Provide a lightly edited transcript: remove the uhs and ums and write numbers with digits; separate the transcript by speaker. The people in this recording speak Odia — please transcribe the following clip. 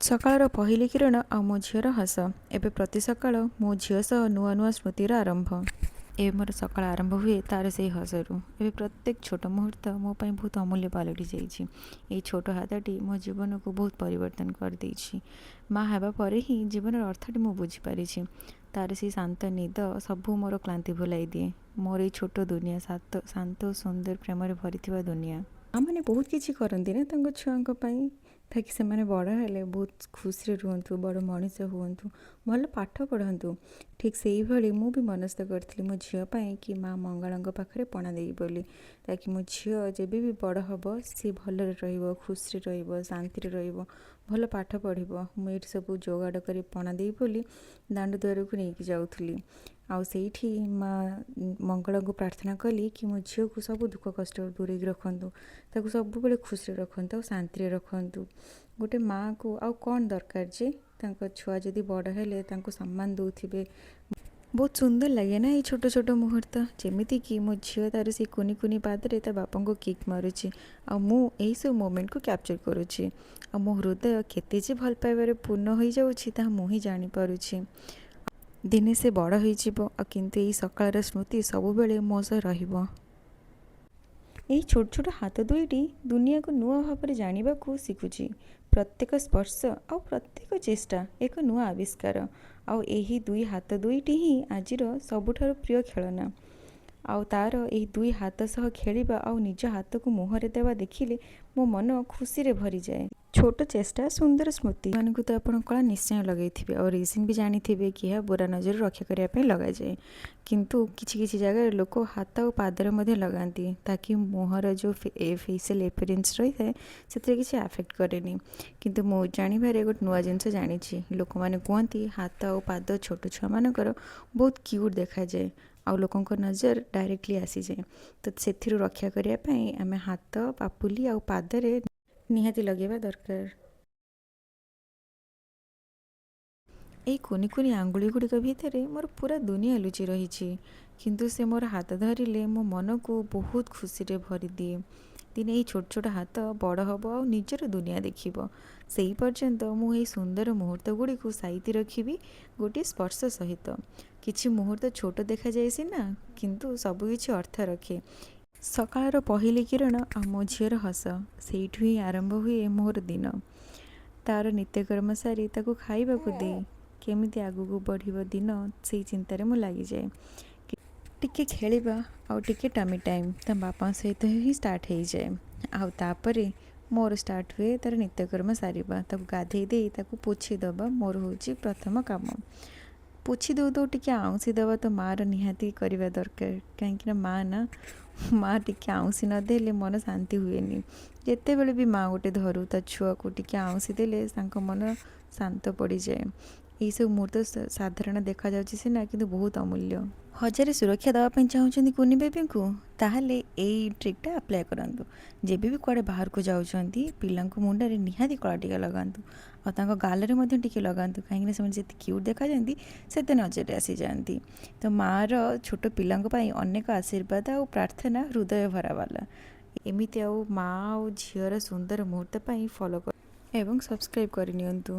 Speaker 1: ସକାଳର ପହିଲି କିରଣ ଆଉ ମୋ ଝିଅର ହସ। ଏବେ ପ୍ରତି ସକାଳ ମୋ ଝିଅ ସହ ନୂଆ ନୂଆ ସ୍ମୃତିର ଆରମ୍ଭ। ଏବେ ମୋର ସକାଳ ଆରମ୍ଭ ହୁଏ ତାର ସେଇ ହସରୁ। ଏବେ ପ୍ରତ୍ୟେକ ଛୋଟ ମୁହୂର୍ତ୍ତ ମୋ ପାଇଁ ବହୁତ ଅମୂଲ୍ୟ ପାଲଟି ଯାଇଛି। ଏଇ ଛୋଟ ହାତଟି ମୋ ଜୀବନକୁ ବହୁତ ପରିବର୍ତ୍ତନ କରିଦେଇଛି। ମା ହେବା ପରେ ହିଁ ଜୀବନର ଅର୍ଥଟି ମୁଁ ବୁଝିପାରିଛି। ତାର ସେଇ ଶାନ୍ତ ନିଦ ସବୁ ମୋର କ୍ଳାନ୍ତି ଭୁଲାଇ ଦିଏ। ମୋର ଏଇ ଛୋଟ ଦୁନିଆ ଶାନ୍ତ ଶାନ୍ତ ଓ ସୁନ୍ଦର ପ୍ରେମରେ ଭରିଥିବା ଦୁନିଆ। ମାଆମାନେ ବହୁତ କିଛି କରନ୍ତି ନା ତାଙ୍କ ଛୁଆଙ୍କ ପାଇଁ, ତାକି ସେମାନେ ବଡ଼ ହେଲେ ବହୁତ ଖୁସିରେ ରୁହନ୍ତୁ, ବଡ଼ ମଣିଷ ହୁଅନ୍ତୁ, ଭଲ ପାଠ ପଢ଼ନ୍ତୁ। ଠିକ୍ ସେଇଭଳି ମୁଁ ବି ମନସ୍ଥ କରିଥିଲି ମୋ ଝିଅ ପାଇଁ କି ମା ମଙ୍ଗଳାଙ୍କ ପାଖରେ ପଣା ଦେବି ବୋଲି, ତାକି ମୋ ଝିଅ ଯେବେ ବି ବଡ଼ ହେବ, ସିଏ ଭଲରେ ରହିବ, ଖୁସିରେ ରହିବ, ଶାନ୍ତିରେ ରହିବ, ଭଲ ପାଠ ପଢ଼ିବ। ମୁଁ ଏଇଠି ସବୁ ଯୋଗାଡ଼ କରି ପଣା ଦେବି ବୋଲି ଦାଣ୍ଡ ଦୁଆରକୁ ନେଇକି ଯାଉଥିଲି ଆଉ ସେଇଠି ମା ମଙ୍ଗଳାଙ୍କୁ ପ୍ରାର୍ଥନା କଲି କି ମୋ ଝିଅକୁ ସବୁ ଦୁଃଖ କଷ୍ଟ ଦୂରେଇକି ରଖନ୍ତୁ, ତାକୁ ସବୁବେଳେ ଖୁସିରେ ରଖନ୍ତୁ ଆଉ ଶାନ୍ତିରେ ରଖନ୍ତୁ। ଗୋଟେ ମାଆକୁ ଆଉ କ'ଣ ଦରକାର ଯେ ତାଙ୍କ ଛୁଆ ଯଦି ବଡ଼ ହେଲେ ତାଙ୍କୁ ସମ୍ମାନ ଦେଉଥିବେ? ବହୁତ ସୁନ୍ଦର ଲାଗେ ନା ଏଇ ଛୋଟ ଛୋଟ ମୁହୂର୍ତ୍ତ? ଯେମିତିକି ମୋ ଝିଅ ତାର ସେଇ କୁନି କୁନି ପାଦରେ ତା ବାପାଙ୍କୁ କିକ୍ ମାରୁଛି ଆଉ ମୁଁ ଏଇସବୁ ମୋମେଣ୍ଟକୁ କ୍ୟାପଚର୍ କରୁଛି ଆଉ ମୋ ହୃଦୟ କେତେ ଯେ ଭଲ ପାଇବାରେ ପୂର୍ଣ୍ଣ ହୋଇଯାଉଛି, ତାହା ମୁଁ ହିଁ ଜାଣିପାରୁଛି। ଦିନେ ସେ ବଡ଼ ହୋଇଯିବ ଆଉ କିନ୍ତୁ ଏଇ ସକାଳର ସ୍ମୃତି ସବୁବେଳେ ମୋ ସହ ରହିବ। ଏଇ ଛୋଟ ଛୋଟ ହାତ ଦୁଇଟି ଦୁନିଆକୁ ନୂଆ ଭାବରେ ଜାଣିବାକୁ ଶିଖୁଛି। ପ୍ରତ୍ୟେକ ସ୍ପର୍ଶ ଆଉ ପ୍ରତ୍ୟେକ ଚେଷ୍ଟା ଏକ ନୂଆ ଆବିଷ୍କାର। ଆଉ ଏହି ଦୁଇ ହାତ ଦୁଇଟି ହିଁ ଆଜିର ସବୁଠାରୁ ପ୍ରିୟ ଖେଳନା। ଆଉ ତାର ଏହି ଦୁଇ ହାତ ସହ ଖେଳିବା ଆଉ ନିଜ ହାତକୁ ମୁହଁରେ ଦେବା ଦେଖିଲେ ମୋ ମନ ଖୁସିରେ ଭରିଯାଏ। ଛୋଟ ଚେଷ୍ଟା, ସୁନ୍ଦର ସ୍ମୃତି ମାନଙ୍କୁ ତ ଆପଣ କଳା ନିଶ୍ଚୟ ଲଗେଇଥିବେ ଆଉ ରିଜନ୍ ବି ଜାଣିଥିବେ କି ଏହା ବୁରା ନଜରରୁ ରକ୍ଷା କରିବା ପାଇଁ ଲଗାଯାଏ। କିନ୍ତୁ କିଛି କିଛି ଜାଗାରେ ଲୋକ ହାତ ଆଉ ପାଦରେ ମଧ୍ୟ ଲଗାନ୍ତି, ତାକି ମୁହଁର ଯେଉଁ ଫେସିଆଲ୍ ଏପିରିଏନ୍ସ ରହିଥାଏ, ସେଥିରେ କିଛି ଆଫେକ୍ଟ କରେନି। କିନ୍ତୁ ମୁଁ ଜାଣିବାରେ ଗୋଟେ ନୂଆ ଜିନିଷ ଜାଣିଛି। ଲୋକମାନେ କୁହନ୍ତି ହାତ ଆଉ ପାଦ ଛୋଟ ଛୁଆମାନଙ୍କର ବହୁତ କ୍ୟୁଟ୍ ଦେଖାଯାଏ ଆଉ ଲୋକଙ୍କ ନଜର ଡାଇରେକ୍ଟଲି ଆସିଯାଏ। ତ ସେଥିରୁ ରକ୍ଷା କରିବା ପାଇଁ ଆମେ ହାତ, ପାପୁଲି ଆଉ ପାଦରେ ନିହାତି ଲଗେଇବା ଦରକାର। ଏଇ କୁନି କୁନି ଆଙ୍ଗୁଳି ଗୁଡ଼ିକ ଭିତରେ ମୋର ପୁରା ଦୁନିଆ ଲୁଚି ରହିଛି। କିନ୍ତୁ ସେ ମୋର ହାତ ଧରିଲେ ମୋ ମନକୁ ବହୁତ ଖୁସିରେ ଭରିଦିଏ। ଦିନେ ଏଇ ଛୋଟ ଛୋଟ ହାତ ବଡ଼ ହେବ ଆଉ ନିଜର ଦୁନିଆ ଦେଖିବ। ସେଇ ପର୍ଯ୍ୟନ୍ତ ମୁଁ ଏହି ସୁନ୍ଦର ମୁହୂର୍ତ୍ତ ଗୁଡ଼ିକୁ ସାଇତି ରଖିବି ଗୋଟିଏ ସ୍ପର୍ଶ ସହିତ। କିଛି ମୁହୂର୍ତ୍ତ ଛୋଟ ଦେଖାଯାଏ ସିନା, କିନ୍ତୁ ସବୁକିଛି ଅର୍ଥ ରଖେ। ସକାଳର ପହିଲି କିରଣ ଆଉ ମୋ ଝିଅର ହସ, ସେଇଠୁ ହିଁ ଆରମ୍ଭ ହୁଏ ମୋର ଦିନ। ତାର ନିତ୍ୟକର୍ମ ସାରି, ତାକୁ ଖାଇବାକୁ ଦେଇ, କେମିତି ଆଗକୁ ବଢ଼ିବ ଦିନ, ସେଇ ଚିନ୍ତାରେ ମୁଁ ଲାଗିଯାଏ। ଟିକେ ଖେଳିବା ଆଉ ଟିକେ ଟମି ଟାଇମ୍ ତା ବାପାଙ୍କ ସହିତ ହିଁ ଷ୍ଟାର୍ଟ ହେଇଯାଏ। ଆଉ ତାପରେ ମୋର ଷ୍ଟାର୍ଟ ହୁଏ ତାର ନିତ୍ୟକର୍ମ ସାରିବା। ତାକୁ ଗାଧେଇ ଦେଇ ତାକୁ ପୋଛି ଦେବା ମୋର ହେଉଛି ପ୍ରଥମ କାମ। ପୋଛି ଦେଉ ଦେଉ ଟିକେ ଆଉଁସି ଦେବା ତ ମାଆର ନିହାତି କରିବା ଦରକାର, କାହିଁକିନା ମାଆ ନା, ମାଆ ଟିକେ ଆଉଁସି ନଦେଲେ ମନ ଶାନ୍ତି ହୁଏନି। ଯେତେବେଳେ ବି ମାଆ ଗୋଟେ ଧରୁ ତା ଛୁଆକୁ ଟିକେ ଆଉଁସି ଦେଲେ ତାଙ୍କ ମନ ଶାନ୍ତ ପଡ଼ିଯାଏ। ଏଇସବୁ ମୁହୂର୍ତ୍ତ ସାଧାରଣ ଦେଖାଯାଉଛି ସିନା, କିନ୍ତୁ ବହୁତ ଅମୂଲ୍ୟ। ହଜାରେ ସୁରକ୍ଷା ଦେବା ପାଇଁ ଚାହୁଁଛନ୍ତି କୁନି ବେବିଙ୍କୁ, ତାହେଲେ ଏଇ ଟ୍ରିକ୍ଟା ଆପ୍ଲାଏ କରନ୍ତୁ। ଯେବେ ବି କୁଆଡ଼େ ବାହାରକୁ ଯାଉଛନ୍ତି, ପିଲାଙ୍କୁ ମୁଣ୍ଡରେ ନିହାତି କଳା ଟିକା ଲଗାନ୍ତୁ ଆଉ ତାଙ୍କ ଗାଲରେ ମଧ୍ୟ ଟିକେ ଲଗାନ୍ତୁ, କାହିଁକିନା ସେମାନେ ଯେତେ କ୍ୟୁଟ୍ ଦେଖାଯାଆନ୍ତି, ସେତେ ନଜରରେ ଆସିଯାଆନ୍ତି। ତ ମାଆର ଛୋଟ ପିଲାଙ୍କ ପାଇଁ ଅନେକ ଆଶୀର୍ବାଦ ଆଉ ପ୍ରାର୍ଥନା ହୃଦୟ ଭରା ବାଲା। ଏମିତି ଆଉ ମାଆ ଆଉ ଝିଅର ସୁନ୍ଦର ମୁହୂର୍ତ୍ତ ପାଇଁ ଫଲୋ ଏବଂ ସବସ୍କ୍ରାଇବ୍ କରିନିଅନ୍ତୁ।